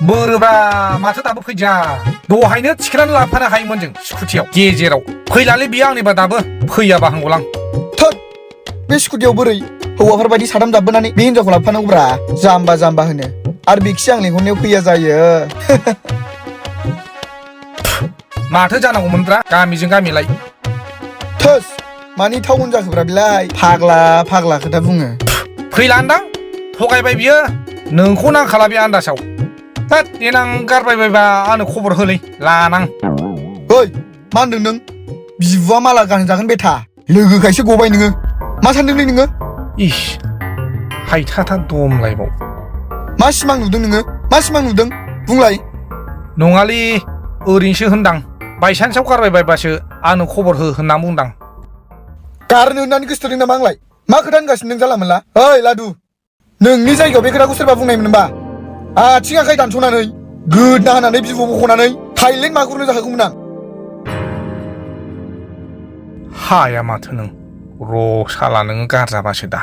बोरोब्रा माथो दाबो फैजा दहायनो थिखोनानै लाफानो हायोमोन जों स्कुटियाव गेजेराव फैलालै बियो आंनिबा दाबो फैयाबा हामगौलां थोद बे स्कुटियाव बोरै हौवाफोर बायदि सादाम दाबबोनानै बे हिनजावखौ लाबोफानांगौब्रा जाम्बा जाम्बा होनो आरो बेखि आं लेंहरनायाव फैया जायो माथो जानांगौमोनब्रा गामिजों गामिलाय थोस मानि टाउन जाखोब्रा बिलाय फाग्ला फाग्ला खोथा बुङो फैलान्दां थगायबाय बियो नोंखौ नांखाला बे आन्दासाव थोद देनां गारबायबायबा आंनो खबर होलै लानां ओइ मा होनदों नों बिबुआ माला गानजागोन बेथा लोगोखायसो गबाय नोङो मा सानदोंलै नोङो इस हायथाथा दमलायबाव मा सिमां नुदों नोङो मा सिमां नुदों बुंलाय नङालै ओरैनोसो होनदां बायसान्सआव गारबायबायबासो आंनो खबर हो होनना बुंदां गारनो होननानै गोसोथोदों नामा आंलाय मा खोथा होनगासिनो नों जाला मोनला ओइ लादु नोंनि जायगायाव बे खोथाखौ सोरबा बुंनायमोनबा आथिं आखाइ दानस'नानै गोदना होनानै बिबु बख'नानै थाइलेण्ड मागुरनो जाहोगौमोन आं हाया माथो नों र' साला नोङो गारजाबासो दा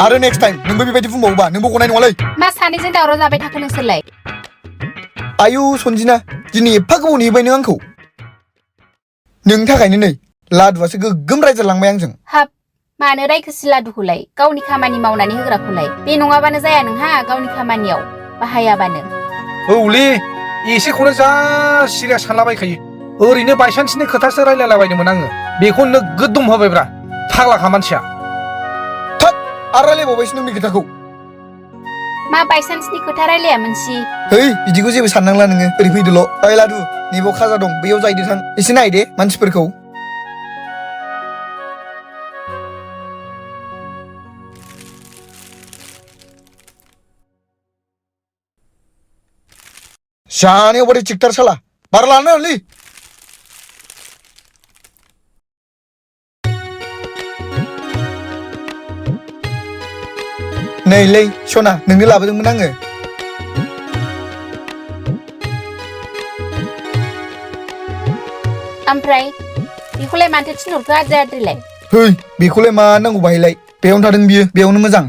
आरो नेक्स्ट टाइम नोंबो बेबायदि बुंबावोबा नोंबो गनाय नङालै मा सानैजों दावराव जाबाय थाखो नोंसोरलाय आयु सनजिना दिनै एफा गोबाव नेबाय नों आंखौ नोंनि थाखायनो नै लादुआसो गोग्गोम रायजालांबाय आंजों हाब मानो रायखोसि लादुखौलाय गावनि खामानि मावनानै होग्राखौलाय बे नङाबानो जाया नोंहा गावनि खामानियाव बाहायाबानो औलै एसेखौनो जा सिरियास सानलाबायखायो ओरैनो बायसान्सनि खोथासो रायलायलाबायदोंमोन आङो बेखौ नोगोद दम होबायब्रा फाग्लाखा मानसिया आरो रायलायबावबायसो नों बे खोथाखौ मा बायसान्सनि खोथा रायलायामोनसि है बिदिखौ जेबो साननांला नोङो ओरै फैदोल' ओइ लादु नैबाव खाजा दं बैयाव जाहैदो थां एसे नायदे मानसिफोरखौ जानायाव बोरै थिकटार साला बार लानो लै नैलै सना नोंनो लाबोदोंमोन आङो ओमफ्राय बेखौलाय मानथो थिनहरखो आद्रि आद्रिलाय है बेखौलाय मा नांगौ बाहायलाय बेयावनो थादों बियो बेयावनो मोजां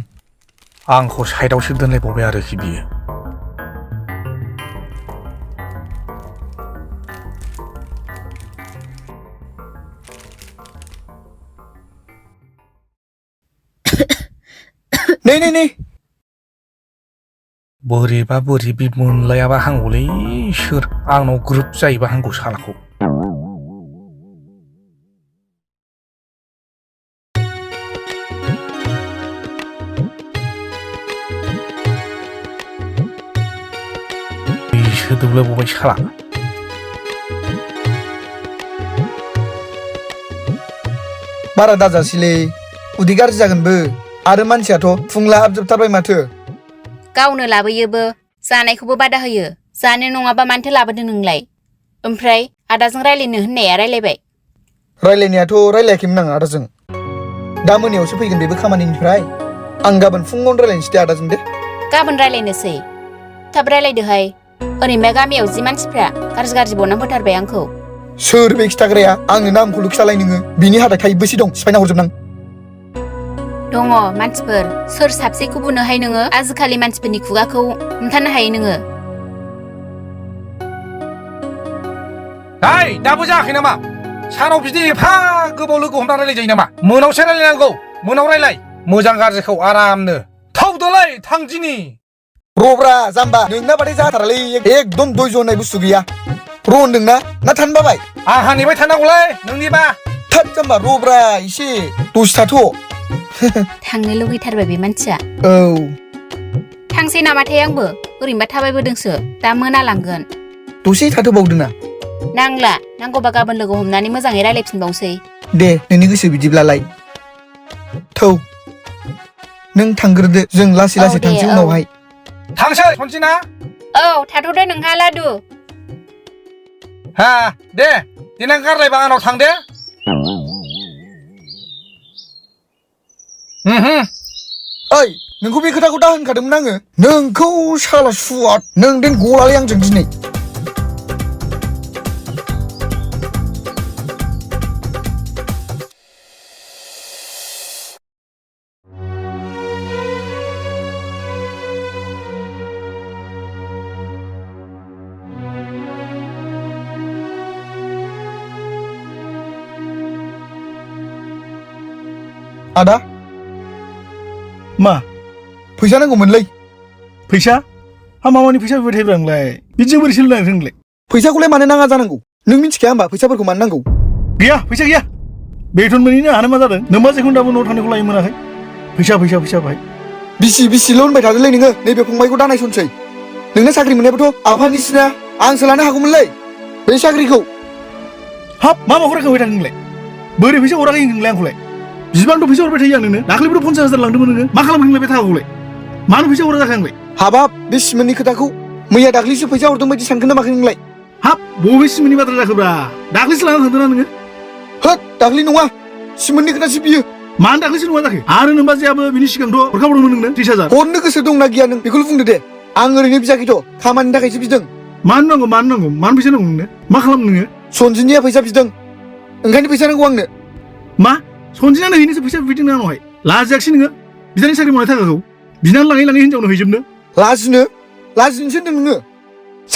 आंखौ साइडआवसो दोनलायबावबाय आरोखि बियो नै बोरैबा बोरैबि मोनलायाबा हांगौलै सोर आंनाव ग्रुप जायोबा हांगौ सालाखौ सोदोबलायबावबाय साला बारा दाजासैलै उदै गाज्रि जागोनबो आरो मानसियाथ' फुंला हाबजोबथारबाय माथो गावनो लाबोयोबो जानायखौबो बादा होयो जानो नङाबा मानथो लाबोदों नोंलाय ओमफ्राय आदाजों रायलायनो होननाया रायलायबाय रायलायनायाथ' रायलायाखैमोन आं आदाजों दा मोनायावसो फैगोन बेबो खामानिनिफ्राय आं गाबोन फुङावनो रायलायनोसै दे आदाजों दे गाबोन रायलायनोसै थाब रायलायदोहाय ओरैनोबा गामियाव जि मानसिफ्रा गाज्रि बनानै फोथारबाय आंखौ सोर बे खिथाग्राया आंनो नामखौल' खिथालाय नोङो बिनि हाथाय थाइबैसे दं सिफायना हरजोबनां दङ मानसिफोर सोर साबसेखौ बुंनोहाय नोङो आजिखालि मानसिफोरनि खुगाखौ हमथानो हायो नोङो हाय दाबो जायाखै नामा सानाव बिदि एफा गोबाव लोगो हमना रायलाय जायो नामा मोनावसो रायलायनांगौ मोनाव रायलाय मोजां गाज्रिखौ आरामनो थावदोलाय थांदिनि रब्रा जाम्बा नोंना बादै जाथारालै एकदम दयज' होननाय बुस्थु गैया र' होनदोंना ना थानो बाबाय आंहा नेबाय थानांगौलै नोंनिबा थाद जाम्बा रब्रा एसे दसे थाथ' थांनो लुगैथारबाय बे मानसिया औ थांसै नामाथाय आंबो ओरैनोबा थाबायबोदोंसो दा मोनालांगोन दसे थाथ'बावदो ना नांला नांगौबा गाबोन लोगो हमनानै मोजाङै रायलायफिनबावसै दे नोंनि गोसो बिदिब्लालाय थौ नों थांग्रोदो जों लासै लासै थांसै उनावहाय थांसै सनजिना औ थाथ'दो नोंहा लादु हा दे देनां गारलायबा आंनाव थां दे ओइ नोंखौ बे खोथाखौ दा होनखादोंमोन आङो नोंखौ साला सुवाद नों देन गलालै आंजों दिनै आदा मा फैसा नांगौमोनलै फैसा हा मामानि फैसा फैबाय थायोब्रा नोंलाय बिदिजों बोरै सोलिनांगोन नोंलाय फैसाखौलाय मानो नाङा जानांगौ नों मिथिखाया होमबा फैसाफोरखौ मानो नांगौ गैया फैसा गैया बेथन मोनैनो आहानो मा जादों नोंबा जेखौनो दाबो न'आव थांनायखौ लायो मोनाखै फैसा बाहाय बिसिल' होनबाय थादोलै नोङो नैबे फंबायखौ दानायसनसै नोंना साख्रि मोननायबोथ' आफानिसोना आंसो लानो हागौमोनलै बे साख्रिखौ हाब मा माखौ रायखांबाय थादों नोंलाय बोरै फैसा हराखै नोंलाय आंखौलाय बिसिबांथ' फैसा हरबाय थायो आं नोंनो दाख्लैबोथ' 50,000 लांदोंमोन नोङो मा खालामखो नोंलाय बे थाखाखौलाय मानो फैसा हरा जाखो आंलाय हाबाब बे सिमोननि खोथाखौ मैया दाख्लैसो फैसा हरदों बायदि सानखोना माखो नोंलाय हाब बबे सिमोननि बाथ्रा जाखोब्रा दाख्लैसो लाना थांदोंना नोङो होद दाख्लै नङा सिमोननि खोथासो बियो मानो दाख्लैसो नङा जाखो आरो नोंबा जेबो बिनि सिगांथ' हरखाबावदोंमोन नोंनो 30,000 हरनो गोसो दंना गैया नों बेखौल' बुंदो दे आं ओरैनो बियाखैथ' खामानिनि थाखायसो बिदों मानो नांगौ मानो फैसा नांगौ नोंनो मा खालामनो नोङो सनजिनिया फैसा बिदों ओंखायनो फैसा नांगौ आंनो मा सनजिनानो हैनोसो फैसा बिदों आंनावहाय लाजियाखिसै नोङो बिदानि साख्रि मावनाय थाखाखौ बिनानै लाङै हिनजावनो हैजोबनो लाजिनोसो होनदों नोङो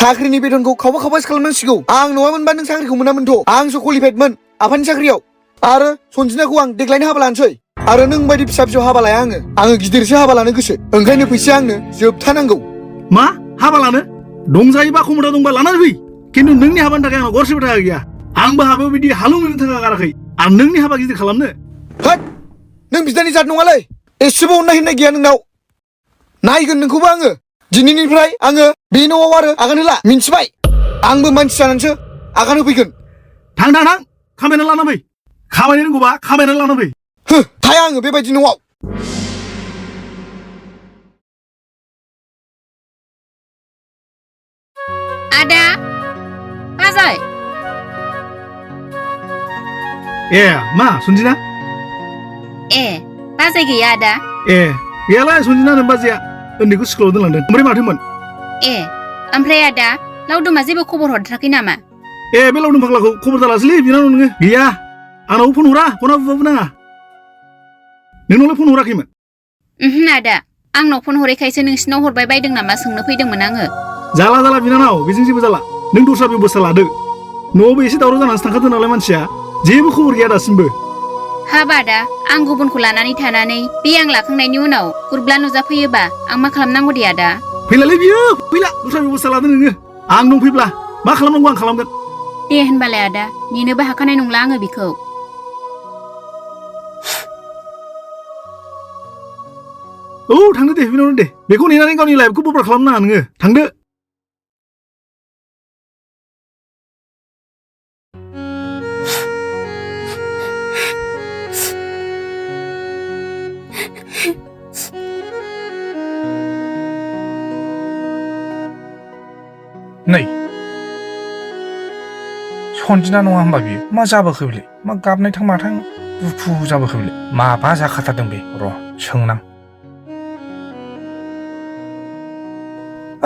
साख्रिनि बेथनखौ खावबासो खालामनांसिगौ आं नङामोनबा नों साख्रिखौ मोनामोनथ' आंसो क्वालिफाइडमोन आफानि साख्रियाव आरो सनजिनाखौ आं देग्लायनो हाबा लानोसै आरो नों बायदि फिसा हाबा लाया आङो गिदिरसो हाबा लानो गोसो ओंखायनो फैसाया आंनो जोबथानांगौ मा हाबा लानो दंजायोबा खमदा दंबा लानानै फै खिन्थु नोंनि हाबानि थाखाय आंनाव गरसेबो थाखा गैया आंबो हाबायाव बिदि हालौनो थाखा गाराखै आरो नोंनि हाबा गिदिर खालामनो होद नों बिदानि जात नङालै एसेबो अननाय होननाय गैया नोंनाव नायगोन नोंखौबो आङो दिनैनिफ्राय आङो बे न'आव आरो आगान होला मिन्थिबाय आंबो मानसि जानानैसो आगान होफैगोन थां खामायना लाना फै खामायनो रोंगौबा खामायना लाना फै थाया आङो बेबायदि न'आव आदा बाजै ए मा सनजिना ए बाजै गैया आदा ए गैयालाय सनजिना होनबा बाजैया उन्दैखौ स्कुलाव दोनलांदों ओमफ्राय माथोमोन ए ओमफ्राय आदा लावदुमा जेबो खबर हरथाराखै नामा ए बे लावदुम फाग्लाखौ खबर दालासैलै बिनानाव नोङो गैया आंनावबो फन हरा फना बुबाबो नाङा नोंनावलाय फन हराखैमोन आदा आंनाव फन हरैखायसो नोंसिनाव हरबाय बायदों नामा सोंनो फैदोंमोन आङो जाला बिनानाव बेजों जेबो जाला नों दस्रा बेबस्था लादो न'आवबो एसे दावराव जानानैसो थांखादों नालाय मानसिया जेबो खबर गैया दासिमबो हाब आदा आं गुबुनखौ लानानै थानानै बे आं लाखांनायनि उनाव गुरब्ला नुजाफैयोबा आं मा खालामनांगौ दे आदा फैलालै बियो फैला दस्रा बेबस्था लादो नोङो आं दं फैब्ला मा खालामनांगौ आं खालामगोन दे होनबालाय आदा नेनोबो हाखानाय नंला आङो बेखौ औ थांदो दे बिनानाव दे बेखौ नेनानै गावनि लाइफखौ बरबाद खालामनाङा नोङो थांदो नै सनजिना नङा होमबा बियो मा जाबोखो बेलाय मा गाबनाय थां माथां दुखु जाबोखो बेलाय माबा जाखाथारदों बे र' सोंनां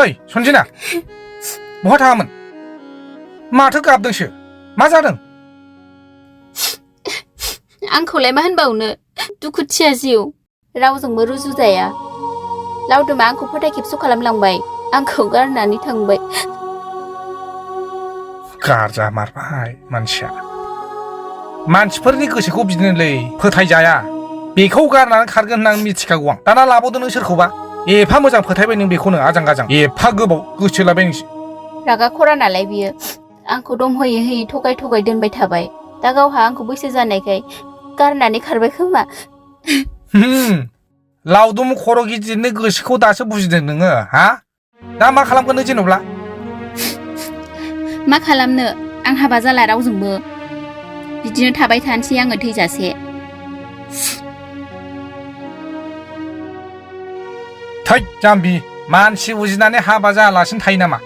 ओइ सनजिना बहा थाङामोन माथो गाबदोंसो मा जादों आंखौलाय मा होनबावनो दुखुथिया जिउ रावजोंबो रुजुजाया लावदुमा आंखौ फोथाय खेबस' खालामलांबाय आंखौ गारनानै थांबाय गारजा मारबाय मानसिया मानसिफोरनि गोसोखौ बिदिनोलै फोथायजाया बेखौ गारनानै खारगोन होननानै मिथिखागौ आं दाना लाबावदो नों सोरखौबा एफा मोजां फोथायबाय नों बेखौनो आजां गाजां एफा गोबाव गोसो लाबाय नोंसो रागा खरा नालाय बियो आंखौ दम होयै थगाय दोनबाय थाबाय दा गावहा आंखौ बैसो जानायखाय गारनानै खारबाय खोमा लावदुम खर' गिदिरनि गोसोखौ दासो बुजिदों नोङो हा दा मा खालामगोन नों जेन'ब्ला मा खालामनो आं हाबा जाला रावजोंबो बिदिनो थाबाय थानोसै आङो थैजासे थै जाम्बि मानसि उजिनानै हाबा जायालासिनो थायो नामा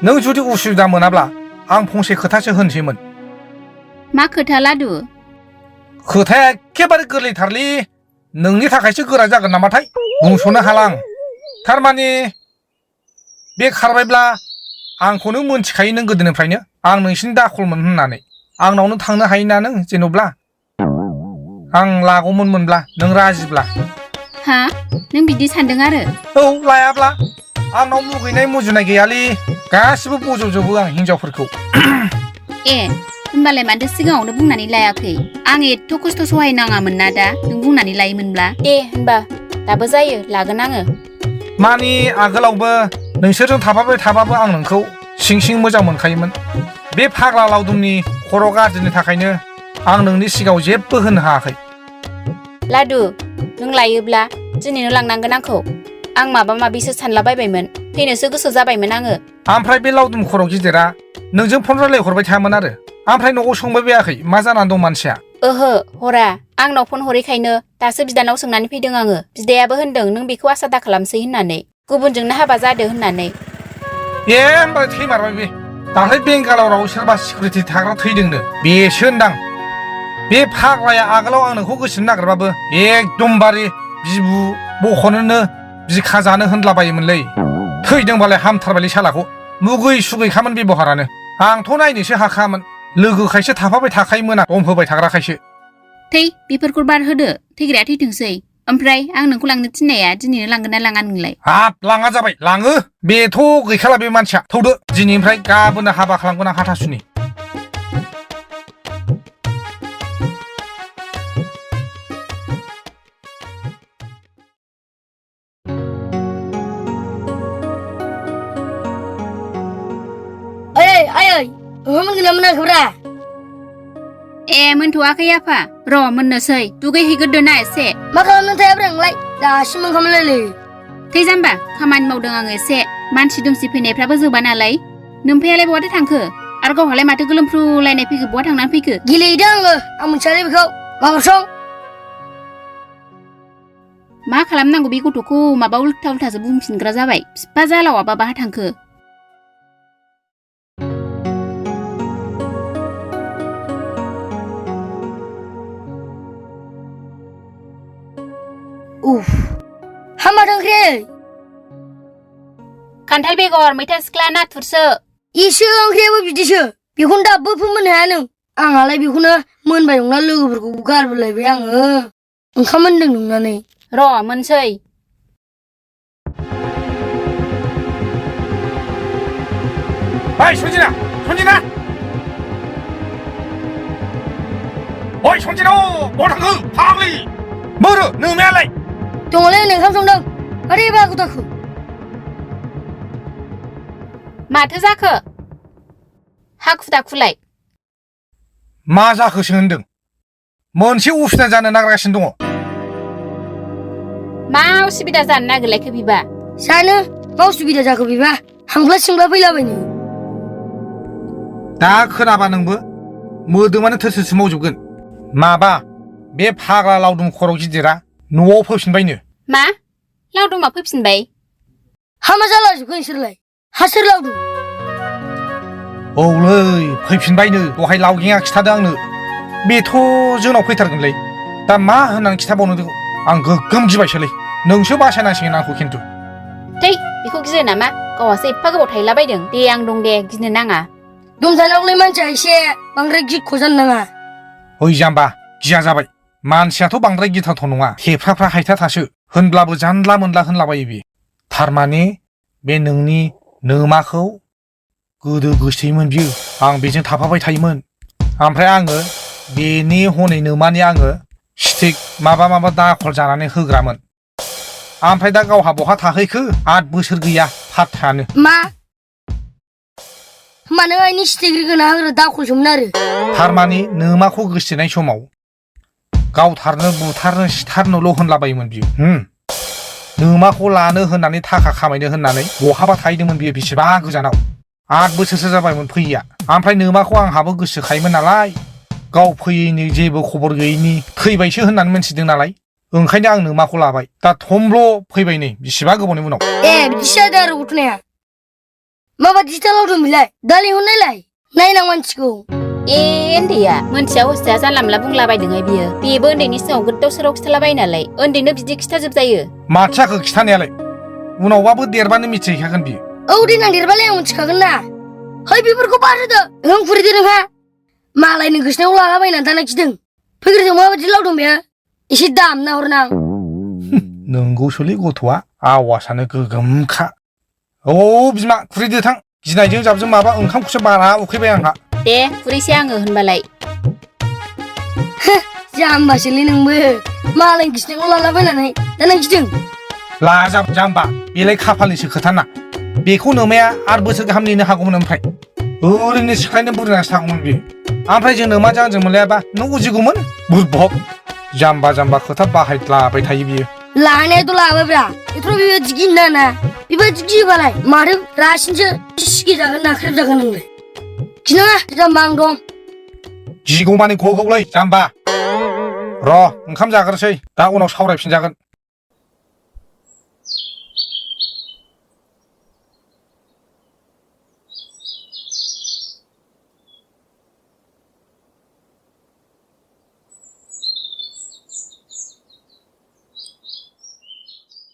नों जुदि उसुबिदा मोनाब्ला आं फंसे खोथासो होनसैमोन मा खोथा लादु खोथाया एखेबारे गोरलैथारलै नोंनि थाखायसो गोरा जागोन नामाथाय बुंस'नो हालां थारमाने बे खारबायब्ला आंखौनो मोनथिखायो नों गोदोनिफ्रायनो आं नोंसिनि दाखलमोन होननानै आंनावनो थांनो हायोना नों जेन'ब्ला आं लागौमोनब्ला नों राजिब्ला हा नों बिदि सानदों आरो औ लायाब्ला आंनाव मुगैनाय मुजुनाय गैयालै गासिबो बजबजोबो आं हिनजावफोरखौ ए होनबालाय माथो सिगाङावनो बुंनानै लायाखै आं एथ' खस्थ' सहायनाङामोन ना दा नों बुंनानै लायोमोनब्ला दे होनबा दाबो जायो लागोन आङो मानि आगोलावबो नोंसोरजों थाफाबाय थाबाबो आं नोंखौ सिं सिं मोजां मोनखायोमोन बे फाग्ला लावदुमनि खर' गाज्रिनि थाखायनो आं नोंनि सिगाङाव जेबो होनो हायाखै लादु नों लायोब्ला दिनैनो लांनांगोन आंखौ आं माबा माबिसो सानलाबायबायमोन थैनोसो गोसो जाबायमोन आङो ओमफ्राय बे लावदुम खर' गिदिरा नोंजों फन रायलायहरबाय थायामोन आरो ओमफ्राय न'आव संबाय बायाखै मा जानानै दं मानसिया ओहो हरा आंनाव फन हरैखायनो दासो बिदानाव सोंनानै फैदों आङो बिदायाबो होनदों नों बेखौ आसा दा खालामसै होननानै गुबुनजोंनो हाबा जादो होननानै ए होमबालाय थैमारबाय बे दाख्लै बेंगालराव सोरबा सिकिउरिटि थाग्रा थैदोंनो बेसो होनदां बे फाग्लाया आगोलाव आं नोंखौ गोसोनो नागिरबाबो एकदमबारे बिबु बख'नोनो बिखा जानो होनलाबायोमोनलै थैदोंबालाय हामथारबायलै सालाखौ मुगै सुगैखामोन बेबहारानो आंथ' नायनोसो हाखामोन लोगोखायसो थाफाबाय थाखायोमोन दम होबाय थाग्राखायसो थै बेफोरखौ बारहोदो थैग्राया थैथोंसै ओमफ्राय आं नोंखौ लांनो थिननाया दिनैनो लांगोन ना लाङा नोंलाय हाब लाङा जाबाय लाङो बेथ' गैखाला बे मानसिया थौदो दिनैनिफ्राय गाबोननो हाबा खालामगोन आं हाथासुनि आयै मोनगोन मोनाखैब्रा ए मोनथ'वाखै आफा र' मोननोसै दुगैहैग्रोदो ना एसे मा खालामनो थायाब्रा नोंलाय दासिम ओंखामलायलै थै जाम्बा खामानि मावदों आङो एसे मानसि दुमसि फैनायफ्राबो जोबा नालाय नोमफायालाय बहाथो थांखो आरो गावहालाय माथो गोलोमफ्रुलायनाय फैखो बहा थांनानै फैखो गेलेहैदों आङो आं मोनथियालै बेखौ माबा सं मा खालामनांगौ बे गथ'खौ माबा उल्था उल्थासो बुंफिनग्रा जाबाय बिफा जालावाबा बाहा थांखो उफ हामा ओंख्रि खान्थाल बेगर मैथा सिख्ला नाथुरसो इसे ओंख्रियाबो बिदिसो बेखौनो दाबो फोमोननो हाया नों आंहालाय बेखौनो मोनबाय नंला लोगोफोरखौ गारबोलायबाय आङो ओंखाम मोनदों नंनानै र' मोनसै ओइ सन्जिना सन्जिना ओइ सन्जिना बहा थांखो फाग्लि बोरो नोमायालाय दङलै नै ओंखाम संदों ओरै बागु दाखु माथो जाखो हाखु दाखुलाय मा जाखोसो होनदों मोनसे उसुबिदा जानो नागिरगासिनो दङ मा उसुबिदा जानो नागिरलायखो बिबा जानो मा उसुबिदा जाखो बेबा हांब्ला सिंब्ला फैलाबायनो दा खोनाबा नोंबो मोदोमानो थोरसोसो मावजोबगोन माबा बे फाग्ला लावदुम खर' गिदिरा न'आव फैफिनबायनो मा लावदुमा फैफिनबाय हामा जालाजोबगोन नोंसोरलाय हा सोर लावदुम औलै फैफिनबायनो दहाय लावगिङा खिथादों आंनो बेथ' जोंनाव फैथारगोनलै दा मा होननानै खिथाबावनो बेखौ आं गोग्गोम गिबायसोलै नोंसो बासायनांसिगोन आंखौ खिन्थु थै बेखौ गियो नामा गावहासो एफा गोबाव थायलाबायदों दे आं दं दे गिनो नाङा दमथानावलाय मानसिया एसे बांद्राय गिख' जानो नाङा ओइ जाम्बा गिया जाबाय मानसियाथ' बांद्राय गिथावथाव नङा थेफ्राफ्रा हायथाथासो होनब्लाबो जानला मोनला होनलाबायो बे थारमाने बे नोंनि नोमाखौ गोदो गोसोयोमोन बियो आं बेजों थाफाबाय थायोमोन ओमफ्राय आङो बेनि हनै नोमानि आङो स्टिक माबा दाखल जानानै होग्रामोन ओमफ्राय दा गावहा बहा थाहैखो 8 बोसोर गैया फात्तायानो मा मानो आइनि स्टिग्रि गोनां होग्रा दाखलसोमोन आरो थारमाने नोमाखौ गोसोनाय समाव गावथारनो बुथारनो सिथारनोल' होनलाबायोमोन बियो नोमाखौ लानो होननानै थाखा खामायनो होननानै बहाबा थाहैदोंमोन बियो बेसेबा गोजानाव 8 बोसोरसो जाबायमोन फैयैया ओमफ्राय नोमाखौ आंहाबो गोसोखायोमोन नालाय गाव फैयैनि जेबो खबर गैयैनि थैबायसो होननानै मिथिदों नालाय ओंखायनो आं नोमाखौ लाबाय दा थमब्ल' फैबाय नै बेसेबा गोबावनि उनाव ए बिदिसो जादों आरो गथ'नाया माबादि लावदुम बिलाय दा लिंहरनायलाय नायनां मानसिखौ उन्दैया मोनथिया हसिया जानला मोनला बुंलाबायदोंहाय बियो बेबो उन्दैनि सिगाङाव गोदाव सोराव खिथालाबायो नालाय उन्दैनो बिदि खिथाजोबजायो माथो खिथानायालाय उनावबाबो देरबानो मिथिहैखागोन बियो औ देनां देरबालाय आं मिथिखागोन ना है बेफोरखौ बारहोदो नों खुरिदो नोंहा मालायनि गोसोनायाव लालाबायनानै दाना खिदों फैग्रोजों माबायदि लावदों बेयो एसे दामना हरनां नोंगौसोलै गथ'आ आवासानो गोगोमखा औ बिमा खुरैदो थां गिनायजों जाबजों माबा ओंखामखौसो बारा उखैबाय आंहा दे खुरैसै आङो होनबालाय जाम्बासोलै नोंबो मालायनि गोसोनायाव लालाबायनानै दाना खिदों लाजाब जाम्बा बेलाय खाफालनिसो खोथाना बेखौ नोमाया आरो बोसोर गाहाम नेनो हागौमोन ओमफ्राय ओरैनो सिख्लायनो बुरैनासो थागौमोन बियो ओमफ्राय जों नोमा जांजों मोनलायाबा नों उजिगौमोन बुरबक जाम्बा जाम्बा खोथा बाहायलाबाय थायो बियो लानायाथ' लाबायब्रा एथ' बेबायदि गिनो नाङा बेबायदि गियोबालाय माथो रासिनसो सिगिजागोन नाख्रेबजागोन नोंलाय गिनाङा जाम्बा आं दं गिगौमानि गगौलै जाम्बा र' ओंखाम जाग्रोसै दा उनाव सावरायफिनजागोन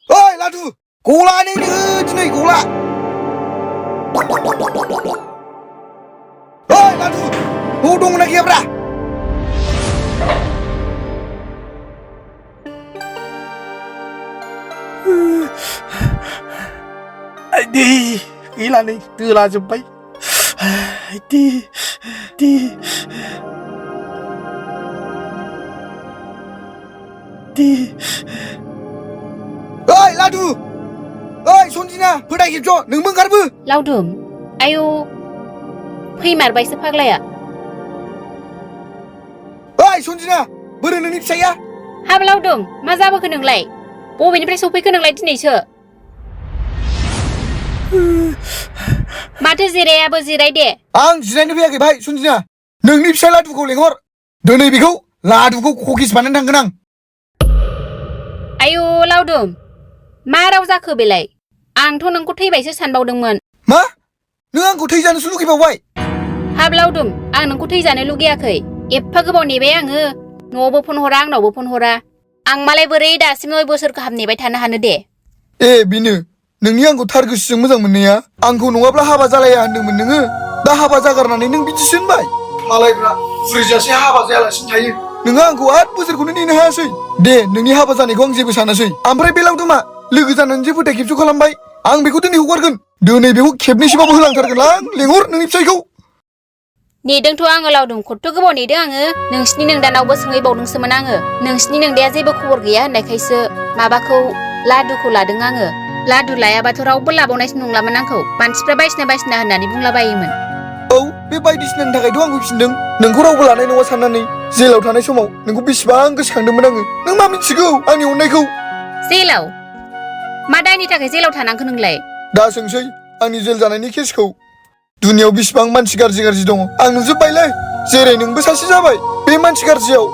ओइ लादु गलानो दिनै गला ओइ लादु न'आव दंना गैयाब्रा आइदि गैला नै दोलाजोब्बाय आइदि ओइ लादु ओइ सन्जिना फोथाय खेबस' नोंबो ओंखारबो लावदुम आयौ फैमारबायसो फाग्लाया ओइ सन्जिना बोरो नोंनि फिसाइया हाब लावदुम मा जाबोखो नोंलाय बबेनिफ्राय सफैखो नोंलाय दिनैसो माथो जिरायाबो जिराय दे आं जिरायनो फैयाखै भाइ सन्जिना नोंनि फिसाइ लादुखौ लेंहर दिनै बेखौ लादुखौ ककिस बानायनो थांगोन आं आयौ लावदुम मा राव जाखो बेलाय आंथ' नोंखौ थैबायसो सानबावदोंमोन मा नों आंखौ थैजानोसो लुगैबावबाय हाब लावदुम आं नोंखौ थैजानो लुगैयाखै एफा गोबाव नेबाय आङो न'आवबो फन हरा आंनावबो फन हरा आं मालाय बोरै दासिम 9 बोसोर गाहाम नेबाय थानो हानो दे ए बेनो नोंनि आंखौ थार गोसोजों मोजां मोननाया आंखौ नङाब्ला हाबा जालाया होनदोंमोन नोङो दा हाबा जागारनानै नों बिदिसो होनबाय मालायफ्रा बुरैजासे हाबा जायालासिनो थायो नोङो आंखौ 8 बोसोरखौनो नेनो हायासै दे नोंनि हाबा जानायखौ आं जेबो सानासै ओमफ्राय बे लावदुमा लोगो जानानै जे फोथाय खेबस' खालामबाय आं बेखौ दिनै हगारगोन दिनै बेखौ खेबनैसोबाबो होलांथारगोन आं लेंहर नोंनि फिसाइखौ नेदोंथ' आङो लावदुम खथ्थ' गोबाव नेदों आङो नोंसिनि नोंदानावबो सोंहैबावदोंसोमोन आङो नोंसिनि नोंदाया जेबो खबर गैया होननायखायसो माबाखौ लादुखौ लादों आङो लादु लायाबाथ' रावबो लाबावनायसो नंलामोन आंखौ मानसिफ्रा बायसिना होननानै बुंलाबायोमोन औ बे बायदिसिनानि थाखायथ' आंखौ फिनदों नोंखौ रावबो लानाय नङा साननानै जेलाव थानाय समाव नोंखौ बेसेबां गोसोखांदोंमोन आङो नों मा मिथिगौ आंनि अननायखौ जेलाव मा दायनि थाखाय जेलाव थानांखो नोंलाय दा सोंसै आंनि जेल जानायनि केसखौ दुनियाव बेसेबां मानसि गाज्रि दङ आं नुजोबबायलै जेरै नोंबो सासे जाबाय बे मानसि गाज्रियाव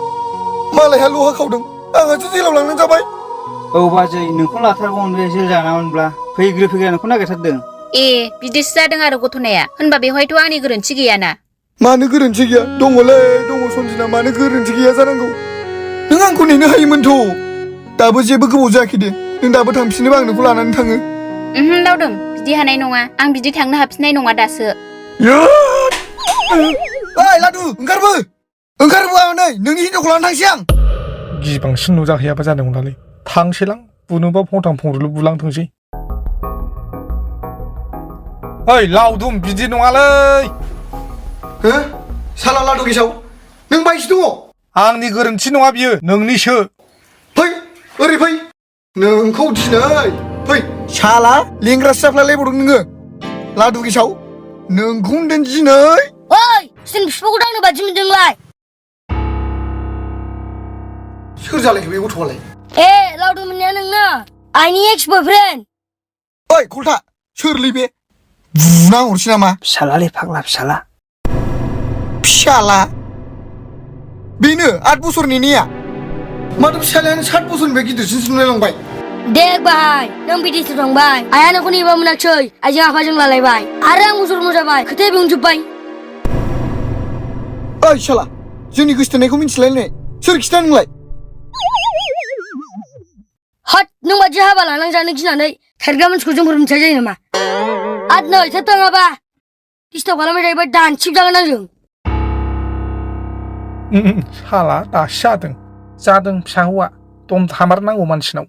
मालायहा लहा खावदों आंहासो जेलाव लांनानै जाबाय औ बाजै नोंखौ लाथारगौमोन बे जेल जानामोनब्ला फैग्रा नोंखौ नागिरथारदों ए बिदिसो जादों आरो गथ'नाया होनबा बेवहायथ' आंनि गोरोन्थि गैयाना मानो गोरोन्थि गैया दङलै दङ सन्जिना मानो गोरोन्थि गैया जानांगौ नों आंखौ नेनो हायोमोनथ' दाबो जेबो गोबाव जायाखै दे नों दाबो थांफिनोबा आं नोंखौ लानानै थाङो लावदुम बिदि हानाय नङा आं बिदि थांनो हाफिननाय नङा दासो ओइ लादु ओंखारबो नै नोंनि हिनजावखौ लानानै थांसै आं गिबांसिन नुजाहैयाबा जादोंमोनलाय थांसैलां बुनोबा फंथां फंब्रैल' बुलांथोंसै ओइ लावदुम बिदि नङालै हो साला लादु गेसाव नों बायसो दङ आंनि गोरोन्थि नङा बियो नोंनिसो फै ओरै फै नोंखौ दिनै फै साला लेंग्रासो जाफ्लायलायबावदों नोङो लादु गेसाव नोंखौ होनदों दिनै ओइ जों बिफाखौ दांनो बादि मोनदोंलाय सोर जालायखो बे गथ'आलाय ए लावदुम मोननाया नोंना आंनि एक्स बयफ्रेन्ड ओइ खलथा सोरलै बे बुना हरसै नामा फिसालालै फाग्ला फिसाला बेनो 8 बोसोरनि नेया माथो फिसालायानो 7 बोसोरनिफ्राय गिदिरसिनसो नुलायलांबाय देख बाहाय नों बिदेशआव थांबाय आइया नोंखौ नेबा मोनाखिसै आइजों आफाजों लालायबाय आरो आं मुसुर जाबाय खोथाया बेयावनो जोब्बाय ओइ शाला जोंनि गोसोथोनायखौ मिथिलायनाय सोर खिथा नोंलाय हट नों बादि हाबा लानां जानो गिनानै खारग्रा मानसिखौ जोंफोर मिथिया जायो नामा आद नै थाङाबा दिस्टार्ब खालामबाय थायोबा दानसिबजागोन आंजों साला दासो जादों फिसा हौवा दम थामारनांगौ मानसिनाव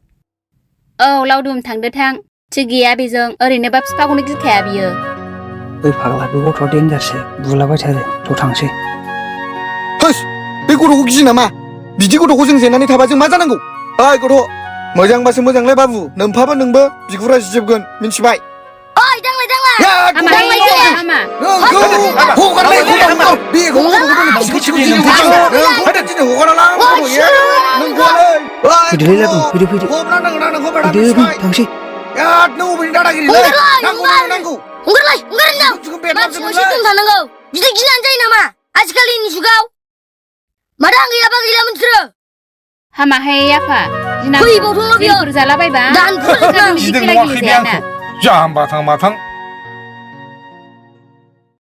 औ लावदुम थांदो थां थिग गैया बेजों ओरैनोबा बिफाखौनो गिखाया बियो बै फाग्ला बे गथ'आ देनजारसो बुलाबाय थारो थ' थांसै होस बे गथ'खौ गियो नामा बिदि गथ'खौ जों जेननानै थाबा जों मा जानांगौ ओइ गथ' मोजांबासो मोजांलाय बाबु नोमफाबा नोंबो बिगुरा जिजोबगोन मिन्थिबाय ओइ दांलाय हामा फैदोलै लादुम फैदो थांसै हंगारलाय मानसिखौ एसे दोन थानांगौ बिदि गिनानै जायो नामा आजिखालिनि जुगाव माथो आं गैयाबा गैलामोन बिसोरो हामाहाय आफा फैबावथोंल' बियो जालाबायबा दानफोर गिदिर नङाखै बे आंखौ जाम्बा थां माथां